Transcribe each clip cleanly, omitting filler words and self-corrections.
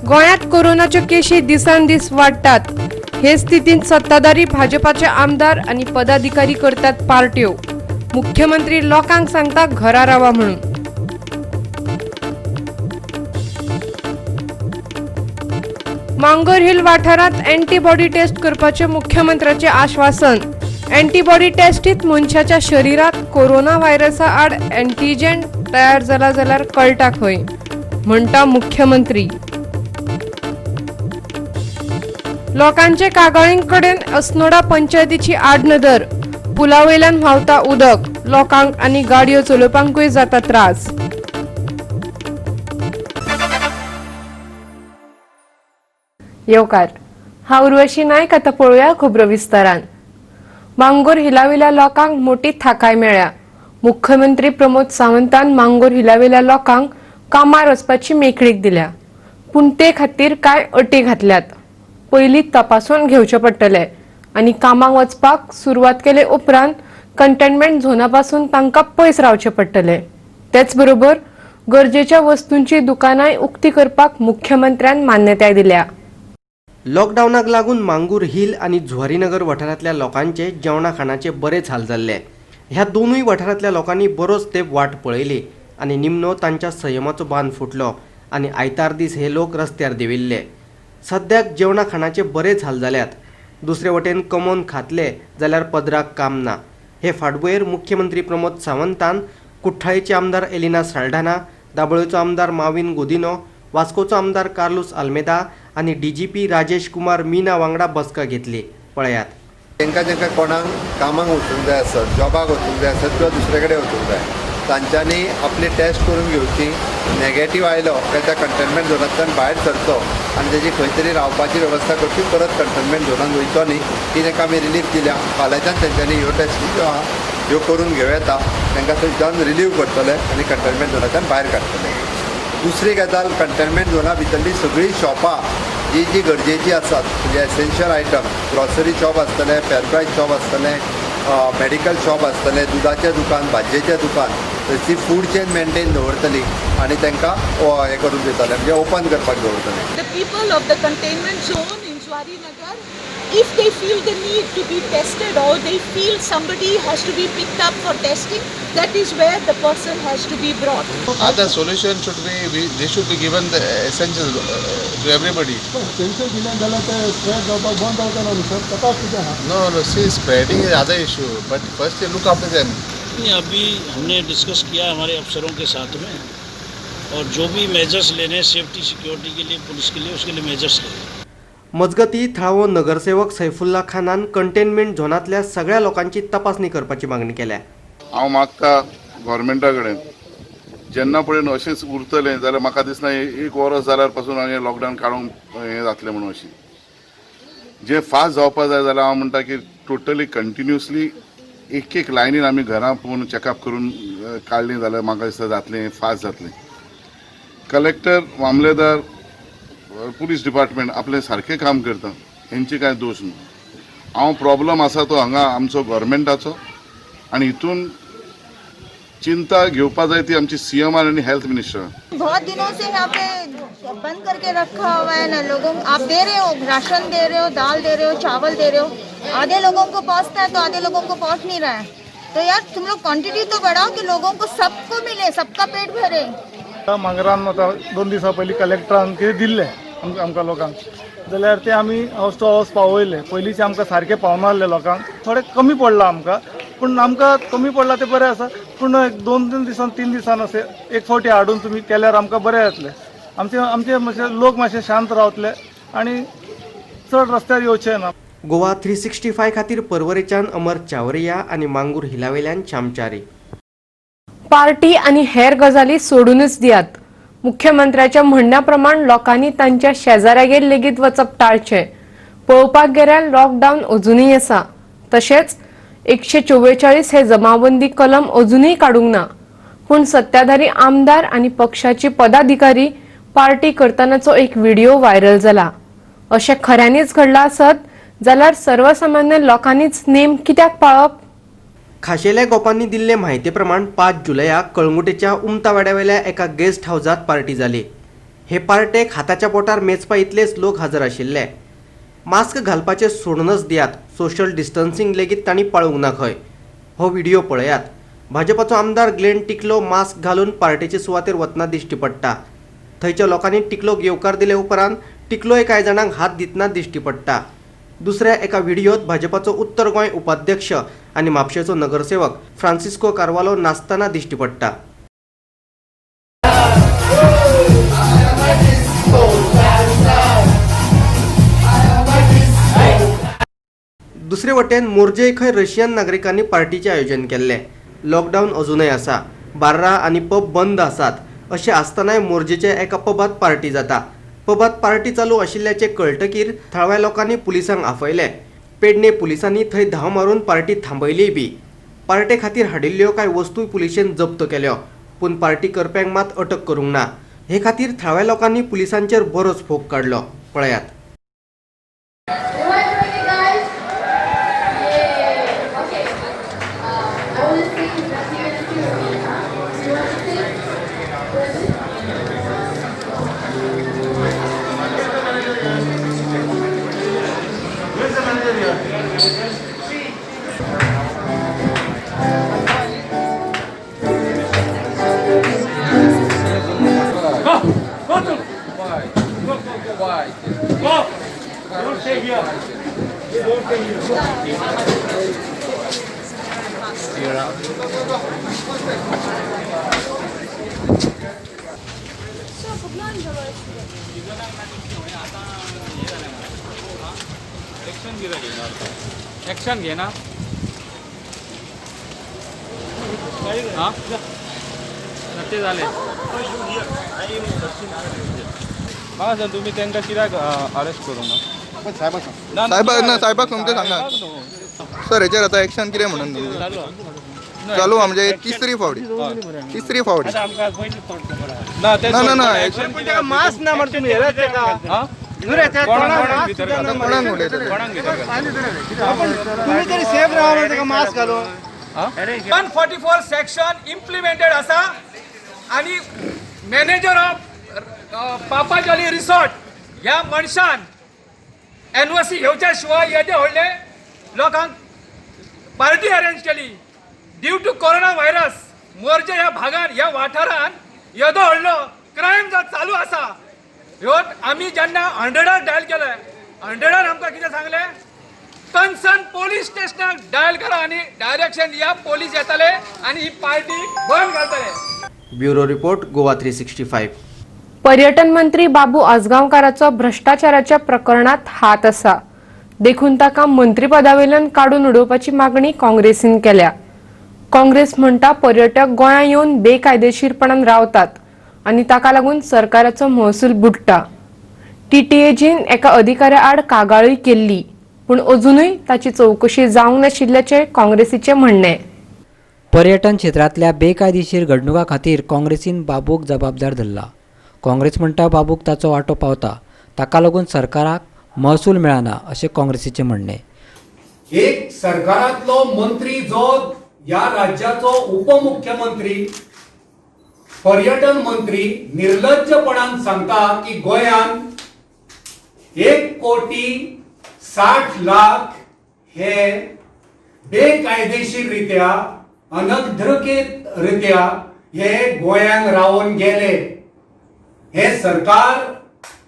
गोंयांत कोरोनाच्यो केशी दिसान दीस वाडटात. हे स्थितींत सत्ताधारी भाजपाचे आमदार आनी पदाधिकारी करतात पार्ट्यो. मुख्यमंत्री लोकांक सांगता घरा रावा म्हणून. मांगोर हिल वाठारांत अँटीबॉडी टेस्ट करपाचें मुख्यमंत्र्याचें आश्वासन. अँटीबॉडी टेस्टीत मनशाच्या शरिरांत कोरोना व्हायरसा आड अँटीजेन तयार जाला जाल्यार कळटा खंय, म्हणटा मुख्यमंत्री. लोकांचे कागाळींकडेन अस्नोडा पंचायतीची आडनदर. पुला वयल्यान व्हांवता उदक, लोकांक आनी गाडयो चलोवपाकूय जाता त्रास. येवकार, हांव उर्वशी नायक. आतां पळोवया खबरो विस्तारान. मांगोर हिलावेल्या लोकांक मोटी थाकाय मेळ्ळ्या. मुख्यमंत्री प्रमोद सावंतान मांगोर हिलावेल्या लोकांक कामार वचपाची मेकळीक दिल्या, पूण ते खातीर कांय अटी घातल्यात. पयलीं तपासून घेवचें पडटलें आनी कामाक वचपाक सुरवात केले उपरांत कंटेनमेंट झोना पासून तांकां पयस रावचें पडटलें. तेच बरोबर गरजेच्या वस्तूंची दुकानांय उक्ती करपाक मुख्यमंत्र्यान मान्यताय दिल्या. लॉकडावनाक लागून मांगूर हिल आनी जुवारीनगर वाठारांतल्या लोकांचे जेवणा खाणाचे बरेच हाल जाल्ले. ह्या दोनूय वाठारांतल्या लोकांनी बरोच तेंप वाट पळयली आनी निमणो तांच्या संयमाचो बांद फुटलो आनी आयतार दीस हे लोक रस्त्यार देंविल्ले. सद्याक जेवणा खाणाचे बरेच हाल जाल्यात. दुसरे वटेन कमोवन खातले जाल्यार पदराक काम ना. हे फाटभुंयेर मुख्यमंत्री प्रमोद सावंतान कुठ्ठाळेचे आमदार एलिना साल्ढाणा, दाबोळेचो आमदार माविन गुदिन्हो, वास्कोचो आमदार कार्लूस आल्मेदा आनी डीजीपी राजेश कुमार मीना वांगडा बसका घेतली. पळयात. तांकां जांकां कोणाक कामाक वचूंक जाय आसत, जॉबाक वचूंक जाय आसत किंवा दुसरे कडेन वचूंक जाय, तांच्यांनी आपली टेस्ट करून घेवची. नेगेटीव आयलो काय त्या कंटेनमेंट झोनांतल्यान भायर सरचो आनी तेजी खंय तरी रावपाची वेवस्था करची, परत कंटेनमेंट झोनान वयचो न्ही. ही तांकां आमी रिलीफ दिल्या. फाल्यांच्यान तेंच्यांनी ह्यो टेस्टी ज्यो आहा ह्यो करून घेवं येता. तांकां थंयच्यान रिलीव करतले आनी कंटेनमेंट झोनांतल्यान भायर काडटले. दुसरी गजाल, कंटेनमेंट झोना भितरली सगळीं शॉपां जी जी गरजेची आसात, म्हणजे एसेन्शियल आयटम, ग्रॉसरी शॉप आसतलें, फेर प्रायस शॉप आसतलें, मेडिकल शॉप आसतलें, दुदाचें दुकान, भाजयेचें दुकान, थंयची फूड चेन मेनटेन दवरतली आनी तांकां हें करून दितले, म्हणजे ओपन करपाक दवरतले. The people of the containment zone in Zuarinagar, if they feel the need to be tested or they feel somebody has to be picked up for testing, that is where the person has to be brought. Other solution should be, they should be given the essentials to everybody. Essential दिलें जाल्यार ते spread जावपाक बंद जावचें ना न्हू sir, ताका कितें आहा? No, see, spreading is other issue, but first you look after them. नहीं, अभी हमने डिस्कस किया हमारे अफसरों के साथ में और जो भी मेजर्स लेने हैं सेफ्टी सिक्योरिटी के लिए, पुलिस के लिए, उसके लिए मेजर्स ले रहे हैं. मजगती, थळावो नगरसेवक सैफुल्ला खानान कंटेनमेंट झोनांतल्या सगळ्या लोकांची तपासणी करपाची मागणी केल्या. हांव मागता गव्हर्मेंटा कडेन, जेन्ना पर्यंत अशेंच उरतलें जाल्यार म्हाका दिसना एक वर्स जाल्यार पासून हांवें लॉकडावन काडूंक हें जातलें म्हणून. अशी जें फास्ट जावपा जाय जाल्यार हांव म्हणटा की टोटली कंटिन्युअसली एक एक लायनीन आमी घरां पळोवन चॅकअप करून काडलीं जाल्यार म्हाका दिसता जातलें, फास्ट जातलें. कलेक्टर, मामलेदार, पुलीस डिपार्टमेंट आपलें सारकें काम करता, हेंचे कांय दोश ना. हांव प्रॉब्लम आसा तो हांगा आमचो गव्हर्मेंटाचो आनी हितून चिंता घेवपा जाय ती आमची सीएमान आनी हेल्थ मिनिस्टर. बहुत दिनों से यहाँ पे बंद करके रखा हुआ है ना. लोगों आप दे रहे हो, राशन दे रहे हो, दाल दे रहे हो, चावल दे रहे हो, आधे लोगों को पहुँचता है तो आधे लोगों को पहुँच नहीं रहा है. तो यार, तुम लोग क्वांटिटी तो बढ़ाओ कि लोगों को, सबको मिले, सबका पेट भरे. मांगरान आतां 2 दिसां पयलीं कलेक्टरान कितें दिल्लें आमकां, आमकां लोकांक, जाल्यार ते आमी हावस टू हावस पावयले. पयलींचे आमकां सारकें पावनासले लोकांक, थोडें कमी पडलां आमकां. पूण आमकां कमी पडलां तें बरें आसा, पूण एक 2-3 दिसान, 3 दिसान अशें एक फावटी हाडून तुमी केल्यार आमकां बरें जातलें. आमचे आमचे मातशे लोक मातशे शांत रावतले आनी चड रस्त्यार येवचे ना. गोवा 365 खातीर परवरेच्यान अमर चावरिया आनी मांगूर हिलावेल्यान श्यामचारी. पार्टी आनी हेर गजाली सोडूनच दियात. मुख्यमंत्र्याच्या म्हणण्या प्रमाण लोकांनी तांच्या शेजाऱ्यागेर लेगीत वचप टाळचें. पळोवपाक गेल्यार लॉकडावन अजुनूय आसा. तशेंच 144 हे जमावबंदी कलम अजुनूय काडूंक ना. पूण सत्ताधारी आमदार आनी पक्षाची पदाधिकारी पार्टी करतनाचो एक व्हिडिओ व्हायरल जाला. अशें खऱ्यांनीच घडलां आसत जाल्यार सर्वसामान्य लोकांनीच नेम कित्याक पाळप? खाशेल्या गोपांनी दिल्ले म्हायती प्रमाण 5 जुलयाक कळंगुटेच्या उमतावाड्यावेल्या एका गेस्ट हावजात पार्टी जाली. हे पार्टेक हाताच्या बोटार मेजपा इतलेच लोक हजर आशिल्ले. मास्क घालपाचें सोडूनच दियात, सोशल डिस्टन्सिंग लेगीत तांणी पाळूंक ना खंय. हो व्हिडिओ पळयात. भाजपाचो आमदार ग्लेन टिकलो मास्क घालून पार्टेचे सुवातेर वतना दिश्टी पडटा. थंयच्या लोकांनी टिकलोक येवकार दिले उपरांत टिकलोय कांय जाणांक हात दितना दिश्टी पडटा. दुसऱ्या एका व्हिडिओत भाजपाचो उत्तर गोंय उपाध्यक्ष आनी म्हापशेचो नगरसेवक फ्रांसिस्को कार्वालो नाचतना दिश्टी पडटा. दुसरे वटेन मोरजे खंय रशियन नागरिकांनी पार्टीचें आयोजन केल्लें. लॉकडावन अजुनय आसा, बार्रां आनी पब बंद आसात. अशें आसतनाय मोरजेच्या एका पबांत पार्टी जाता. पबांत पार्टी चालू आशिल्ल्याचें कळटकीर थळाव्या लोकांनी पुलिसांक आपयले. पेडणे पुलिसांनी थंय धांव मारून पार्टी थांबयलीय बी. पार्टे खातीर हाडिल्ल्यो कांय वस्तूय पुलिशेन जप्त केल्यो, पूण पार्टी करप्यांक मात अटक करूंक ना. हे खातीर थळाव्या लोकांनी पुलिसांचेर बरोच फोग काडलो. पळयात. एक्शन घेना हां ते जाले म्हाका सांग तुमी तांकां कित्याक अरेस्ट करूंक ना? साहेबा ना, साहेबाक तुमचें सांगा सर, हेचेर आतां एक्शन कितें म्हणून चालू म्हणजे तिसरी फावटी, तिसरी फावटी ना ना ना मास्क ना मरे तुमी कोणाक उलयता तुमी तरी सेफ रावा ताका मास्क घालून. 144 सेक्शन इम्प्लिमेंटेड आसा आनी manager of Papa Jolly resort ह्या मनशान एनओसी घेवच्या शिवाय येदे व्हडले लोकांक पार्टी अरेंज केली. Due to corona virus Morjim ह्या भागान ह्या वाठारान येदो व्हडलो क्रायम जो चालू आसा, ह्यो आमी जेन्ना 100 डायल केले, 100 आमकां कितें सांगलें, कन्सर्न पोलीस स्टेशनाक डायल करा आनी डायरेक्शन दिया, पोलीस येतले आनी ही पार्टी बंद घालतले. Bureau report, Goa 365. पर्यटन मंत्री बाबू आजगांवकाराचो भ्रष्टाचाराच्या प्रकरणात हात आसा, देखून ताका मंत्रीपदावेल्यान काडून उडोवपाची मागणी काँग्रेसीन केल्या. काँग्रेस म्हणटा पर्यटक गोंया येवन बेकायदेशीरपणान रावतात आनी ताका लागून सरकाराचो महसूल बुडटा. टीटीएजीन एका अधिकाऱ्या आड कागाळूय केल्ली, पूण अजुनूय ताची चवकशी जावंक नाशिल्ल्याचें काँग्रेसीचें म्हणणें. पर्यटन क्षेत्रांतल्या बेकायदेशीर घडणुकां खातीर काँग्रेसीन बाबूक जबाबदार धरला. काँग्रेस म्हणटा बाबूक ताचो वांटो पावता, ताका लागून सरकाराक महसूल मेळना अशें काँग्रेसीचें म्हणणें. एक सरकारांतलो मंत्री जो ह्या राज्याचो उपमुख्यमंत्री, पर्यटन मंत्री निर्लज्जपणान सांगता की गोंयान 1,60,00,000 हे बेकायदेशीर रित्या, अनधिकृत रित्या हे गोंयान रावन गेले. हे सरकार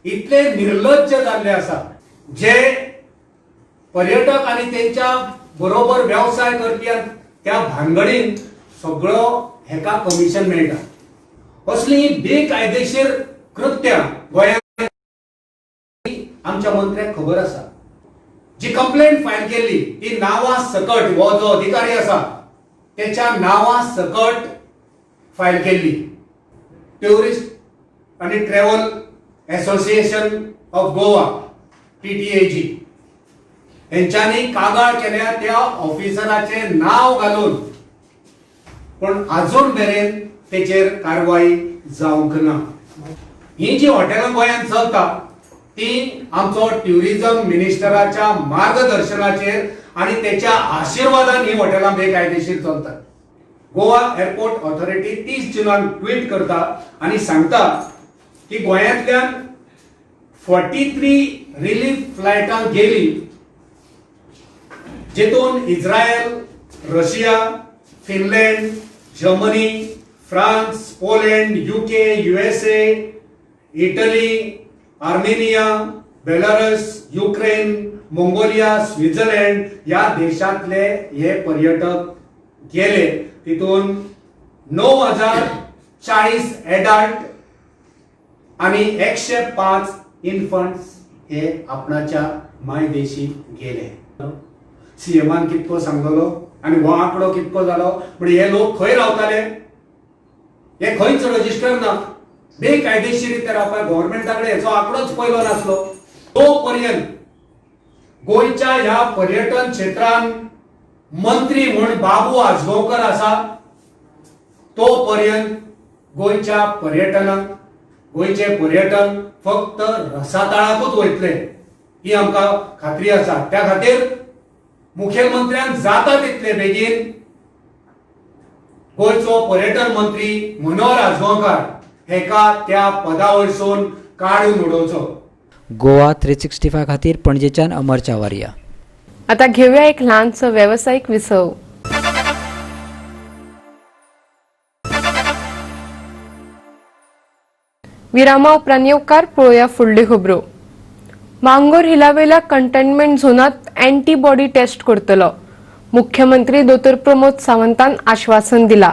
इतले निर्लज्ज जाल्ले आसा, जे पर्यटक आनी तेंच्या बरोबर वेवसाय करपी त्या भानगडीन सगळो हेका कमिशन मेळटा. असली बेकायदेशीर कृत्यां गोंयांत आमच्या मंत्र्याक खबर आसा. जी कंप्लेंट फायल केल्ली ती नांवा सकट, हो जो अधिकारी आसा तेच्या नांवा सकट फायल केल्ली. ट्युरिस्ट आनी travel association of Goa TTAG हेंच्यांनी कागाळ केल्या त्या ऑफिसराचें नांव घालून, पूण आजून मेरेन तेचेर कारवाय जावंक ना. ही जी हॉटेलां गोंयांत चलता ती आमचो ट्युरिजम मिनिस्टराच्या मार्गदर्शनाचेर आनी तेच्या आशिर्वादान ही हॉटेलां बेकायदेशीर चलतात. गोवा एअरपोर्ट ऑथॉरिटी 30 जुनाक ट्वीट करता आनी सांगता की गोंयांतल्यान 43 रिलीफ फ्लायटां गेली, जेतून Israel, Russia, Finland, Germany, France, Poland, UK, USA, Italy, Armenia, Belarus, Ukraine, Mongolia, Switzerland ह्या देशांतले हे पर्यटक गेले. तितून 9,040 एडल्ट आनी 105 इन्फंट्स हे आपणाच्या मायदेशी गेले. सीएमान कितको सांगलो आनी हो आंकडो कितको जालो, म्हणजे हे लोक खंय रावताले हे खंयच रजिस्टर ना, बेकायदेशीर रित्या रावपाक गव्हर्मेंटा कडेन हेचो आंकडोच पयलो नासलो. तो पर्यंत गोंयच्या ह्या पर्यटन क्षेत्रान मंत्री म्हूण बाबू आजगांवकर आसा तो पर्यंत गोंयच्या पर्यटनाक, गोंयचें पर्यटन फक्त रसातळाकूच वयतलें ही आमकां खात्री आसा. त्या खातीर मुखेलमंत्र्यान जाता तितले बेगीन गोंयचो पर्यटन मंत्री मनोहर आजगांवकार हेका त्या पदा वयरसून काडून उडोवचो. गोवा 365 खातीर पणजेच्यान अमर चावारिया. आता घेऊया एक ल्हानसो वेवसायीक विसव. विरामा उपरांत येवकार पळोवया फुडल्यो खबरो. मांगोर हिलावेल्या कंटेनमेंट झोनात अँटीबॉडी टेस्ट करतलो. मुख्यमंत्री दोतोर प्रमोद सावंतान आश्वासन दिला.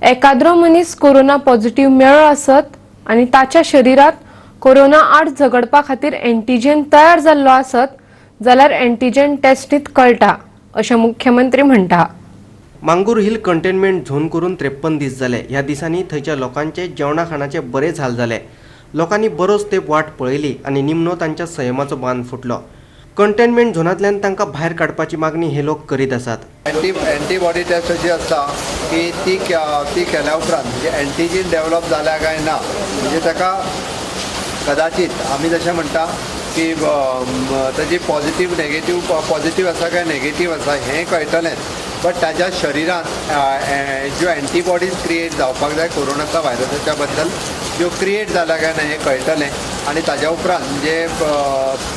एकाद्रो मनीस कोरोना पॉझिटिव्ह मेळ्ळो आसत आनी ताच्या शरिरात कोरोना आड झगडपा खातीर अँटीजेन तयार जाल्लो आसत जाल्यार अँटीजेन टेस्टीत कळटा अशें मुख्यमंत्री म्हणटा. मांगूर हिल कंटेनमेंट झोन करून 53 दीस जाले. ह्या दिसांनी थंयच्या लोकांचे जेवणा खाणाचे बरेच हाल जाले. लोकांनी बरोच तेंप वाट पळयली आनी निमणो तांच्या संयमाचो बांद फुटलो. कंटेनमेंट झोनांतल्यान तांकां भायर काडपाची मागणी हे लोक करीत आसात. एंटीबॉडी टेस्ट अशी आसता की ती केल्या उपरांत म्हणजे एंटीजीन डेव्हलप जाल्या काय ना, म्हणजे ताका कदाचित आमी जशें म्हणटा की ताजी पॉझिटिव्ह नेगेटिव्ह, पॉझिटिव्ह आसा काय नेगेटिव्ह आसा हें कळटलेंच, बट ताज्या शरिरांत ज्यो एंटीबॉडीज क्रिएट जावपाक जाय कोरोनाच्या व्हायरसाच्या बद्दल ज्यो क्रिएट जाल्या काय ना हें कळटलें. आनी ताज्या उपरांत म्हणजे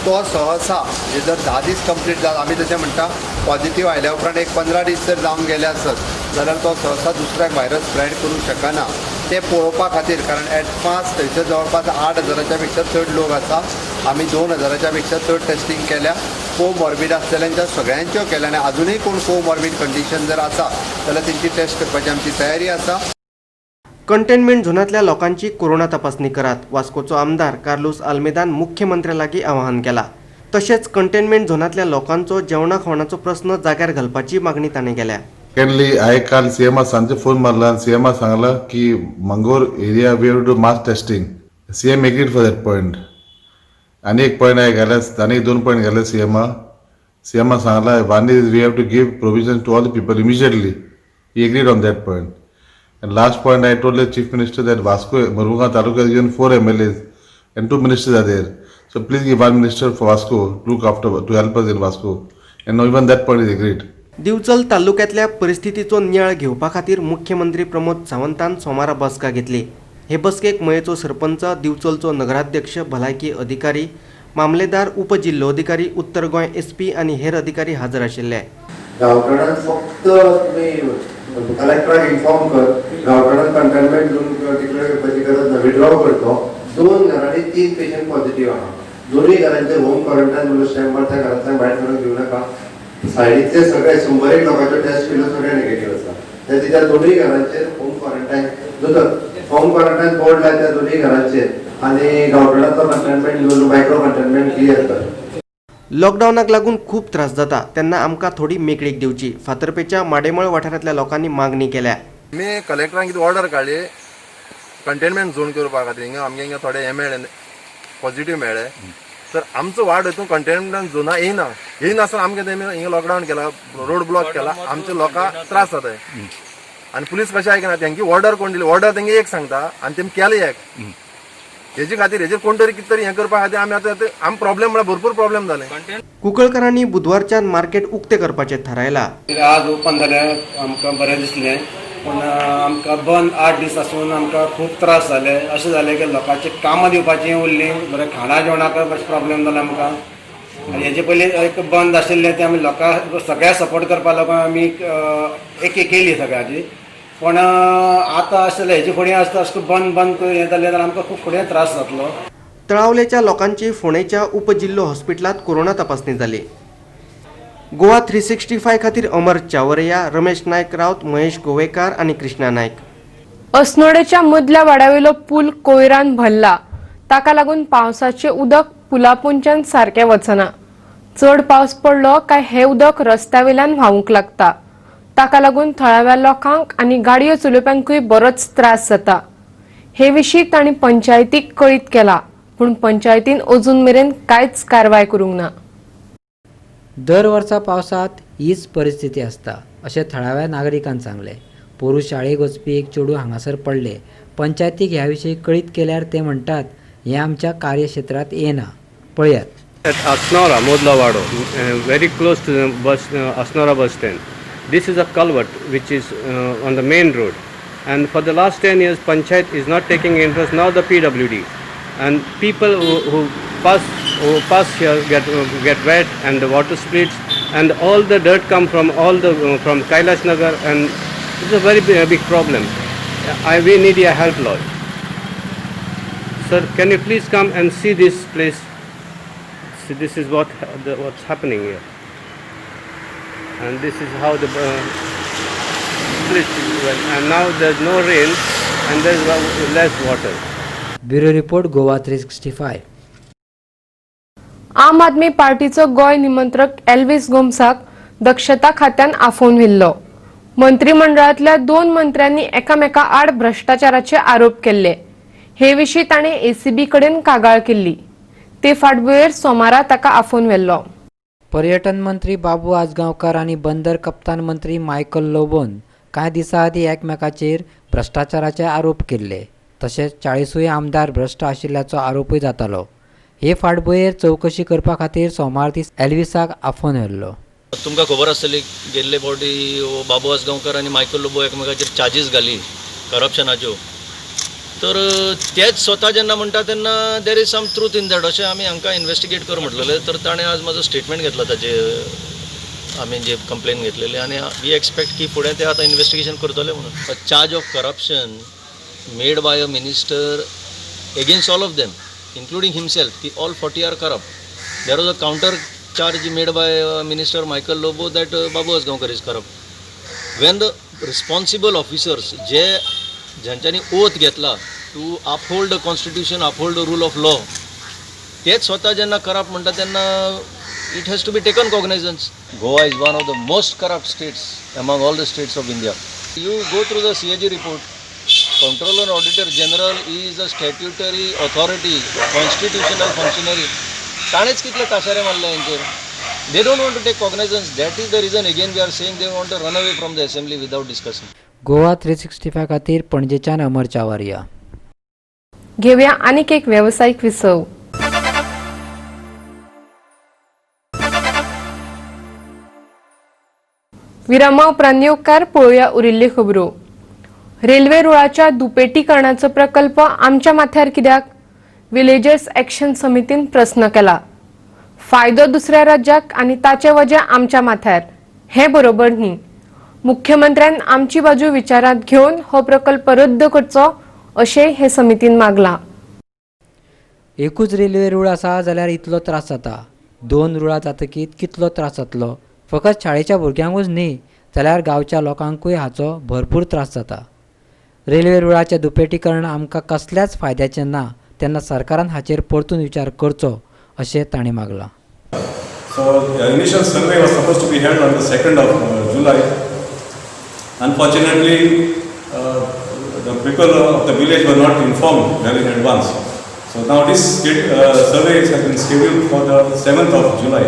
तो सहसा म्हणजे जर 10 दीस कंप्लीट जाला, आमी जशें म्हणटा पॉझिटिव्ह आयल्या उपरांत एक 15 दीस जर जावन गेले आसत जाल्यार तो सहसा दुसऱ्याक व्हायरस स्प्रेड करूंक शकना. ते पळोवपा खातीर, कारण एडवान्स थंयसर जवळपास 8,000च्या पेक्षा चड लोक आसा, आमी 2,000च्या पेक्षा चड टेस्टिंग केल्या, कोमॉर्बीड आसलेल्यांच्या सगळ्यांच्यो केल्या आनी अजुनूय कोण कोमॉर्बीड कंडिशन जर आसा जाल्यार तेंची टेस्ट करपाची आमची तयारी आसा. कंटेनमेंट झोनांतल्या लोकांची कोरोना तपासणी करात, वास्कोचो आमदार कार्लूस आल्मेदान मुख्यमंत्र्या लागीं आवाहन केला. तशेंच कंटेनमेंट झोनांतल्या लोकांचो जेवणा खावणाचो प्रस्न जाग्यार घालपाची मागणी ताणें केल्या. सेकंडली, हांवें काल सीएमा सांजचे फोन मारला आनी सीएमा सांगला की Mangor area we have to do mass testing. CM agreed for that point. आनी एक पॉयंट हांवें घाले, आनी 2 पॉयंट घाले सीएमा. सीएमा सांगला one is we have to give provision to all the people immediately. He agreed on that point. And last point, I told the Chief Minister that Vasco, Mormugao Taluka has given 4 MLAs and 2 ministers are there. So please give 1 minister for Vasco to look after, to help us in Vasco. And now even that point is agreed. Divchal तालुक्यातल्या परिस्थितीचो नियाळ घेवपा खातीर मुख्यमंत्री प्रमोद सावंतान सोमारा बसका घेतली. हे बसकेक मयेचो सरपंच, दिवचलचो नगराध्यक्ष, भलायकी अधिकारी, मामलेदार, उपजिल्होधिकारी, उत्तर गोंय एसपी आनी हेर अधिकारी हजर आशिल्ले. गांवठणान फक्त तुमी कलेक्टराक इन्फॉर्म कर, गांवठणान कंटेनमेंट झोन डिक्लेअर करपाची गरज ना, विड्रॉ करतो. 2 घरांनी 3 पेशंट पॉझिटिव्ह आहा, दोनूय घरांचेर होम क्वॉरंटायन म्हणून स्टॅम्प मारता, घरांतल्यान भायर सरून घेवं नाका. सायडींतले सगळे 100 लोकांच्यो टेस्ट केल्यो, सगळे नेगेटिव्ह आसा. त्या दोनूय घरांचेर होम क्वॉरंटायन दोतोर होम क्वॉरंटायन बोर्ड लाय त्या दोनूय घरांचेर आनी गांवठणाचो containment zone micro containment clear कर. लॉकडावनाक लागून खूब त्रास जाता तेन्ना आमकां थोडी मेकळीक दिवची, फातर्पेच्या माडेमळ वाठारांतल्या लोकांनी मागणी केल्या. मी कलेक्टरान कितें ऑर्डर काडली कंटेनमेंट झोन करपा खातीर, हिंगा आमगे हिंगा थोडे हे मेळ्ळे पॉझिटिव्ह मेळ्ळे, तर आमचो वार्ड हितून कंटेनमेंट झोना येयना, येयनासतना आमगे तेमी हिंगा लॉकडावन केला, रोड ब्लॉक केला, आमच्या लोकांक त्रास जाता. आनी पुलीस कशें आयकना, तेंकी ऑर्डर कोण दिली, ऑर्डर तेंगे एक सांगता आनी तेमी केलें एक. हेजे खातीर हेजेर कोण तरी कितें तरी हें करपा खातीर आमी आतां आम प्रॉब्लेम म्हळ्यार भरपूर प्रॉब्लेम जाले. कुंकळकरांनी बुधवारच्यान मार्केट उक्तें करपाचें थारायलां. आज ओपन जाल्यार आमकां बरें दिसलें. पूण आमकां बंद 8 दीस आसून आमकां खूब त्रास जाले. अशें जालें की लोकांची कामां दिवपाचीं उरलीं, बरें खाणा जेवणाक मातशें प्रॉब्लेम जालो आमकां. आनी हेजे पयलीं एक बंद आशिल्लें तें आमी लोकांक सगळ्यांक सपोर्ट करपा लागून आमी एक केली सगळ्यांची. पूण आतां अशें जालें, हेजे फुडें आसता अशें बंद बंद करून हें जालें जाल्यार आमकां खूब फुडें त्रास जातलो. तळावलेच्या लोकांची फोंडेच्या उपजिल्लो हॉस्पिटलांत कोरोना तपासणी जाली. गोवा 365 खातीर अमर चावरया, रमेश नायक रावत, महेश गोवेकार आनी कृष्णा नायक. अस्नोडेच्या मदल्या वाड्यावेलो पूल कोयरान भरला. ताका लागून पावसाचें उदक पुलापोंच्यान सारकें वचना. चड पावस पडलो काय हें उदक रस्त्यावेल्यान व्हांवूंक लागता. ताका लागून थळाव्या लोकांक आनी गाडयो चलोवप्यांकूय बरोच त्रास जाता. हे विशीं तांणी पंचायतीक कळीत केला, पूण पंचायतीन अजून मेरेन कांयच कारवाय करूंक ना. दर वर्सा पावसांत हीच परिस्थिती आसता अशें थळाव्या नागरिकान सांगलें. पोरूं शाळेक वचपी एक चेडूं हांगासर पडलें. पंचायतीक ह्या विशीं कळीत केल्यार ते म्हणटात हें आमच्या कार्यक्षेत्रांत येना. पळयात. At Asnora, Modlawado, very close to the bus, Asnora bus stand. This is a culvert which is on the main road, and for the last 10 years, Panchayat is not taking interest, nor the PWD, and people who pass here get wet, and the water splits, and all the dirt come from all the from Kailash Nagar, and it's a very big problem. We need your help, Lord. Sir, can you please come and see this place? See, this is what's happening here, and this is how the split went. And now there's no rain, and there's less water. Bureau report, Goa 365. आम आदमी पार्टीचो गोंय निमंत्रक Elvis गोम्साक दक्षता खात्यान आफोवन व्हेल्लो. मंत्रीमंडळांतल्या 2 मंत्र्यांनी एकामेका आड भ्रश्टाचाराचे आरोप केल्ले. हे विशीं ताणें एसीबी कडेन कागाळ केल्ली. ते फाटभुंयेर सोमारा ताका आफोवन व्हेल्लो. पर्यटन मंत्री बाबू आजगांवकार आनी बंदर कप्तान मंत्री मायकल लोबोन कांय दिसां आदीं एकमेकाचेर भ्रश्टाचाराचे आरोप केल्ले. तशेंच 40 आमदार भ्रश्ट आशिल्ल्याचो आरोपूय जातालो. हे फाटभुंयेर चवकशी करपा खातीर सोमार दीस एल्विसाक आफोवन व्हेल्लो. तुमकां खबर आसतली, गेल्ले फावटी बाबू आजगांवकर आनी मायकल लोबो एकमेकाचेर चार्जीस घाली करप्शनाच्यो. तर तेच स्वता जेन्ना म्हणटा तेन्ना there is some truth in that अशें आमी हांकां इन्वेस्टिगेट कर म्हटलेलें. तर ताणें आज म्हाजो स्टेटमेंट घेतला, ताचे आमी जे कंप्लेन घेतलेले, आनी we expect की फुडें ते आतां इन्वेस्टिगेशन करतले म्हणून. A charge of corruption made by a minister against all of them, including himself, की all 40 are corrupt. There was a counter charge made by Minister Michael Lobo that Babu Azgaonkar is corrupt. When the responsible officers, J ज्यांच्यानी oath घेतला to uphold the constitution, uphold the rule of law, तेच स्वता जेन्ना corrupt म्हणटा तेन्ना it has to be taken cognizance. Goa is one of the most corrupt states among all the states of India. You go through the CAG report. Controller Auditor General is a statutory authority, constitutional functionary. ताणेच कितले काशारे मारले हेंचेर. They don't want to take cognizance. That is the reason again we are saying they want to run away from the assembly without discussing. Goa 365 खातीर पणजेच्यान अमर चावरिया. घेवया आनीक एक वेवसायीक विसव. विरामा उपरांत येवकार. पळोवया उरिल्ल्यो खबरो. रेल्वे रुळाच्या दुपेटीकरणाचो प्रकल्प आमच्या माथ्यार कित्याक? विलेजर्स एक्शन समितीन प्रस्न केला. फायदो दुसऱ्या राज्याक आनी ताचे वजें आमच्या माथ्यार, हें बरोबर न्ही. मुख्यमंत्र्यान आमची बाजू विचारांत घेवन हो प्रकल्प रद्द करचो अशें हे समितीन मागलां. एकूच रेल्वे रूळ आसा जाल्यार इतलो त्रास जाता, 2 रुळां जातकीत कितलो त्रास जातलो. फकत शाळेच्या भुरग्यांकूच न्ही जाल्यार गांवच्या लोकांकूय हाचो भरपूर त्रास जाता. रेल्वे रुळाचें दुपेटीकरण आमकां कसल्याच फायद्याचें ना, तेन्ना सरकारान हाचेर परतून विचार करचो अशें तांणी मागलां. So the initial survey was supposed to be held on the 2nd of July. Unfortunately, the people of the village were not informed well in advance. So now this survey has been scheduled for the 7th of July.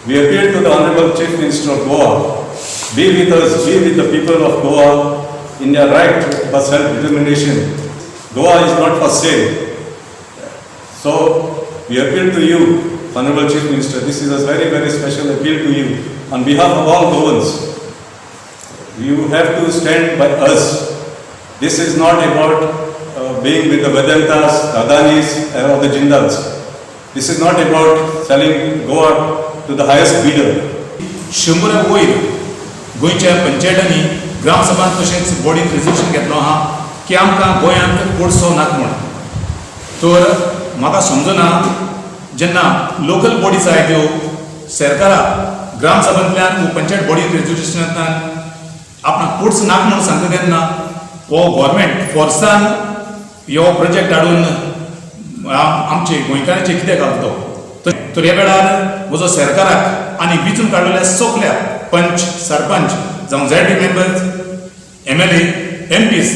We appeal to the Honorable Chief Minister of Goa, be with us, be with the people of Goa in their right for self-determination. Goa is not for sale. So we appeal to you, Honorable Chief Minister, this is a very, very special appeal to you on behalf of all Goans. You have to stand by us. This is not about being with the Vedantas, Adanis or the Jindals. This is not about selling Goa to the highest bidder. 100 वयर गोंयच्या पंचायतांनी ग्रामसभांत तशेंच बॉडीन resolution घेतलो आहा की आमकां गोंयांत कोळसो नाका म्हूण. तर म्हाका समजना जेन्ना लोकल बॉडीज आहाय त्यो सरकाराक ग्रामसभांतल्यान वो पंचायत बॉडी रेजोल्युशनांतल्यान आपणाक कोळसो नाका म्हणून सांगता तेन्ना हो गव्हर्मेंट फोर्सान हो प्रोजेक्ट हाडून आमचे गोंयकारांचे कितें घालतो. तर ह्या वेळार म्हजो सरकाराक आनी वेंचून काडलेल्या सगल्या पंच सरपंच जावं ZP members MLA MPs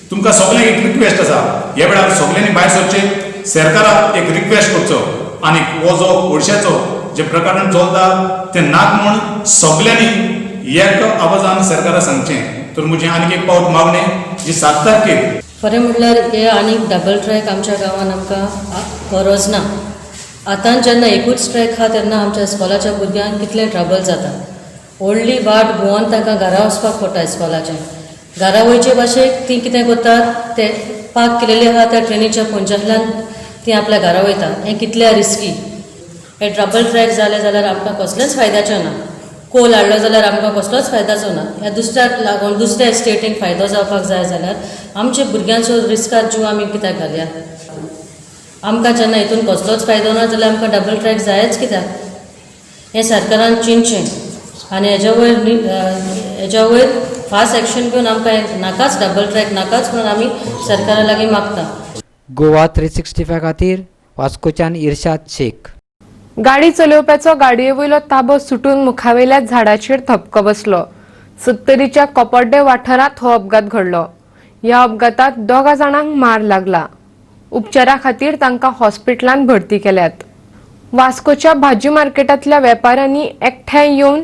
तुमकां सगल्यांक एक रिक्वेस्ट आसा, ह्या वेळार सगल्यांनी भायर सरचें, सरकाराक एक रिक्वेस्ट करचो आनी हो जो कोळशाचो जे प्रकरण चलता तें नाक म्हूण सगल्यांनी एक आवाजान सरकाराक सांगचें. तर म्हजें आनीक एक पावट मागणें जी 7 तारखेर खरें म्हणल्यार हे आनीक डबल ट्रॅक आमच्या गांवांत आमकां गरज ना. आतां जेन्ना एकूच ट्रॅक आहा तेन्ना आमच्या इस्कॉलाच्या भुरग्यांक कितलें ट्रबल जाता. व्हडली वाट भोंवन तांकां घरा वचपाक पडटा. इस्कॉलाचें घरा वयचे भाशेक तीं कितें करतात ते पार्क केलेले आहा त्या ट्रेनीच्या पंचांतल्यान तीं आपल्या घरा वयता. हें कितलें रिस्की. हे डबल ट्रॅक जाले जाल्यार आमकां कसलेंच फायद्याचें ना. कोल हाडलो जाल्यार आमकां कसलोच फायद्याचो ना. ह्या दुसऱ्याक लागून दुसऱ्या स्टेटीक फायदो जावपाक जाय जाल्यार आमच्या भुरग्यांचो रिस्कार जीव आमी कित्याक घालया. आमकां जेन्ना हितून कसलोच फायदो ना जाल्यार आमकां डबल ट्रॅक जायच कित्याक. हें सरकारान चिंतचें आनी हेज्या वयर फास्ट एक्शन घेवन आमकां नाकाच डबल ट्रॅक नाकाच म्हणून आमी सरकारा लागीं मागता. गोवा 365 खातीर वास्कोच्यान इर्शाद शेख. गाडी चलोवप्याचो गाडये वयलो ताबो सुटून मुखावेल्या झाडाचेर धपको बसलो. सत्तरीच्या कोपर्डे वाठारांत हो अपघात घडलो. ह्या अपघातात 2 जाणांक मार लागला. उपचारा खातीर तांकां हॉस्पिटलांत भरती केल्यात. वास्कोच्या भाजी मार्केटांतल्या वेपाऱ्यांनी एकठांय येवन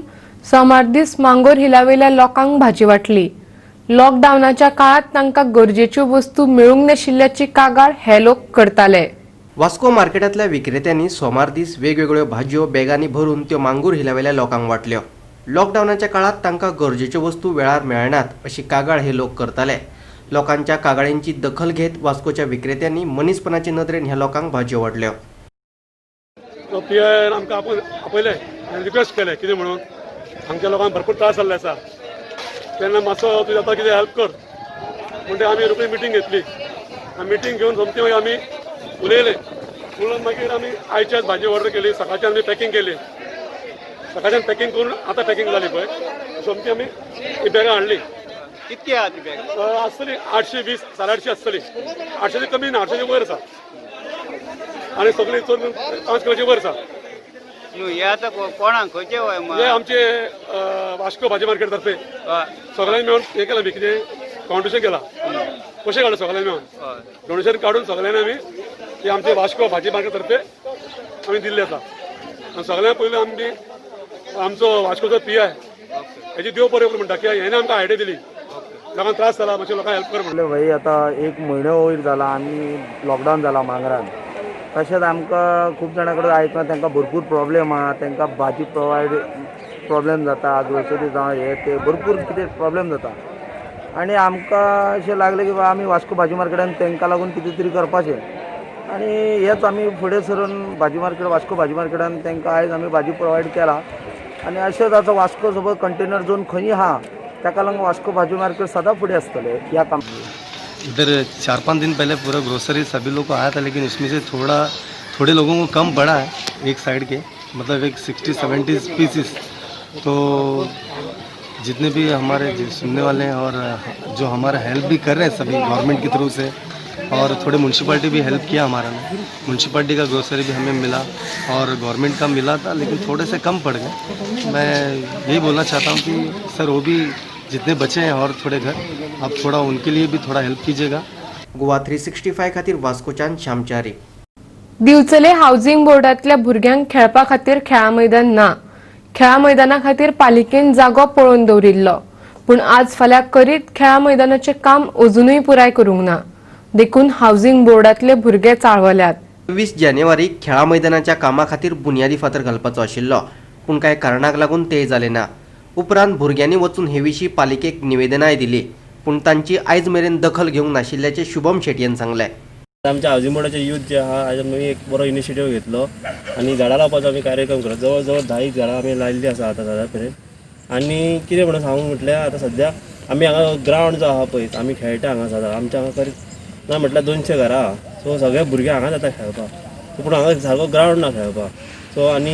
सोमार दीस मांगोर हिलावेल्या लोकांक भाजी वांटली. लॉकडावनाच्या काळांत तांकां गरजेच्यो वस्तू मेळूंक नाशिल्ल्याची कागाळ हे लोक करताले. वास्को मार्केटांतल्या विक्रेत्यांनी सोमार दीस वेगवेगळ्यो भाजयो बॅगांनी भरून त्यो मांगूर हिलावेल्या लोकांक वांटल्यो. लॉकडावनाच्या काळांत तांकां गरजेच्यो वस्तू वेळार मेळनात अशी कागाळ हे लोक करताले. लोकांच्या कागाळींची दखल घेत वास्कोच्या विक्रेत्यांनी मनीसपणाचे नदरेन ह्या लोकांक भाजयो वांटल्यो. पीआयन आमकां आपयलें आनी रिक्वेस्ट केलें कितें म्हणून हांगच्या लोकांक भरपूर त्रास जाल्ले आसा तेन्ना मातसो तुजें आतां कितें हेल्प कर म्हणटकीर आमी रोखडी मिटींग घेतली आनी मिटींग घेवन सोमती मागीर आमी उलयले. उलोवन मागीर आमी आयच्याच भाजी ऑर्डर केली. सकाळच्यान आमी पॅकींग केली. सकाळच्यान पॅकींग करून आतां पॅकींग जाली पळय सोमती आमी ही बॅगां हाडली. कितकी आहा ती बॅग? आसतली 820 850 आसतली. 800 कमी ना, 800 वयर आसा आनी सगळी चड 5 किलोचे वयर आसा. न्हू हे आतां कोणाक खंयचे? हे आमचे वास्को भाजी मार्केट तर्फे सगळ्यांनी मेळून हें केलां. कितें कॉन्ट्रिब्युशन केलां, पयशे काडले सगळ्यांनी मेळून डोनेशन काडून सगळ्यांनी आमी ते आमचे वास्को भाजी मार्केट तर्फे आमी दिल्ले आसा. आनी सगळ्यांत पयलीं आमी आमचो वास्कोचो PI हेजी देव बरें करूं म्हणटा की हेणें आमकां आयडिया दिली. लोकांक त्रास जाला मातशें लोकांक हेल्प कर म्हणून. भाई आतां एक म्हयनो वयर जाला आनी लॉकडावन जाला मांगरान. तशेंच आमकां खूब जाणां कडेन आयकलां तांकां भरपूर प्रॉब्लेम आहा. तांकां भाजी प्रोवायड प्रॉब्लेम जाता, ग्रोसरी जावं हे ते भरपूर कितें प्रॉब्लेम जाता. आनी आमकां अशें लागलें की बाबा आमी वास्को भाजी मार्केटान तांकां लागून कितें तरी करपाचें आनी हेच आमी फुडें सरून भाजी मार्केट वास्को भाजी मार्केटान तांकां आयज आमी भाजी प्रोवायड केला. आनी अशेंच आतां वास्को सोबत कंटेनर झोन खंय आहा ताका लागून वास्को भाजी मार्केट सदां फुडें आसतलें ह्या काम. इधर 4-5 दिन पहले पूरा ग्रोसरी सभी लोग को आया था, लेकिन उसमें से थोड़े लोगों को कम पड़ा है एक साइड के, मतलब एक 60-70 पीसेस। तो जितने भी हमारे सुनने वाले हैं और जो हमारा हेल्प भी कर रहे हैं सभी गवर्नमेंट के थ्रू से, और थोड़े म्यूनसिपैलिटी भी हेल्प किया हमारा ने, म्यूनसिपैलिटी का ग्रोसरी भी हमें मिला और गवर्नमेंट का मिला था, लेकिन थोड़े से कम पड़ गए। मैं यही बोलना चाहता हूँ कि सर वो भी जितने बचे हैं और थोड़े घर, आप थोड़ा उनके लिए भी थोड़ा हेल्प कीजिएगा। गोवा 365 खातीर वास्कोच्यान श्यामचारी. दिवचले हावसिंग बोर्डांतल्या भुरग्यांक खेळपा खातीर खेळा मैदान ना. खेळा मैदाना खातीर पालिकेन जागो पळोवन दवरिल्लो, पूण आज फाल्यां करीत खेळा मैदानाचें काम अजुनूय पुराय करूंक ना. देखून हावसिंग बोर्डांतले भुरगे चाळवल्यात. 20 जानेवारी खेळा मैदानाच्या कामा खातीर बुन्यादी फातर घालपाचो आशिल्लो, पूण कांय कारणाक लागून ते जालें ना. उपरांत भुरग्यांनी वचून हे विशीं पालिकेक निवेदनाय दिली, पूण तांची आयज मेरेन दखल घेवंक नाशिल्ल्याचें शुभम शेटयेन सांगलें. आमच्या हावजींग बोर्डाचे यूथ जे आहा, आयज आमी एक बरो इनिशिएटीव घेतलो आनी झाडां लावपाचो आमी कार्यक्रम केलो. जवळ जवळ 10 झाडां आमी लायिल्लीं आसा आतां सद्या मेरेन. आनी कितें म्हणून सांगूंक म्हटल्यार आतां सद्या आमी हांगा ग्रावंड जो आहा पळय, आमी खेळटा हांगा सदां. आमच्या हांगा करीत ना म्हटल्यार 200 घरां आहा. सो सगळे भुरगे हांगा जाता खेळपाक, पूण हांगा सारको ग्रावंड ना खेळपाक. सो आनी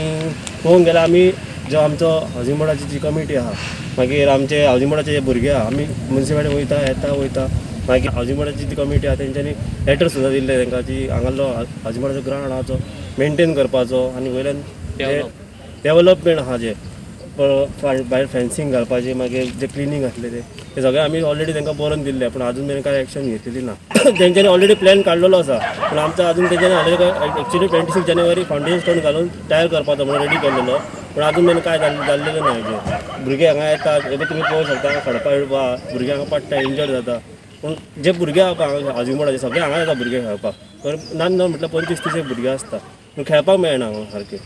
पळोवंक गेल्यार आमी जो आमचो हावजींग बोर्डाची जी कमिटी आहा, मागीर आमचे हावजींग बोर्डाचे जे भुरगे आहा, आमी मुन्सिपालिटी वयता येता वयता. मागीर हावजींग बोर्डाची जी कमिटी आहा तेंच्यांनी लेटर सुद्दां दिल्ले तांकां की हांगालो हावजींग बोर्डाचो ग्रावंड आहा तो मेनटेन करपाचो आनी वयल्यान डेवलपमेंट आहा जे भायर फेन्सींग घालपाचें, मागीर जे क्लिनींग आसलें ते सगळें आमी ऑलरेडी तांकां बरोवन दिल्लें, पूण अजून मेरेन कांय एक्शन घेतलेली ना. तेंच्यांनी ऑलरेडी प्लॅन काडलेलो आसा, पूण आमचो अजून तेंच्यांनी ऑलरेडी एक्चुअली 26 जानेवारी फावंडेशन स्टोन घालून तयार करपाचो म्हणून रेडी केल्लेलो, पूण अजून मेरेन कांय जाल्लेलें ना. हेजेर भुरगे हांगा येतात, हे तुमी पळोवंक शकता, खडपा बिडपा भुरगे हांगा पडटा, इंजर्ड जाता. पूण जे भुरगे आहा हांगा हावजींग बोर्डाचे सगळे हांगा येता भुरगे खेळपाक, तर ना ना म्हटल्यार 25-30 भुरगे आसता, पूण खेळपाक मेळना हांगा सारकें.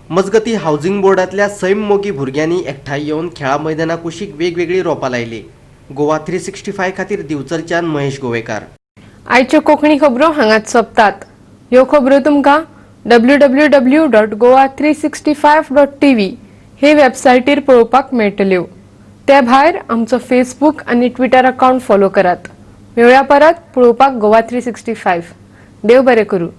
मजगती हावजींग बोर्डांतल्या सैम मोगी भुरग्यांनी एकठांय येवन खेळा मैदाना कुशीक वेगवेगळी रोपां लायली. गोवा 365 खातीर दिवचलच्यान महेश गोवेकार. आयच्यो कोंकणी खबरो हांगाच सोंपतात. ह्यो खबरो तुमकां www.goa365.tv हे वेबसायटीर पळोवपाक मेळटल्यो. ते भायर आमचो फेसबूक आनी ट्विटर अकावंट फॉलो करात. मेळया परत पळोवपाक गोवा 365. देव बरें करूं.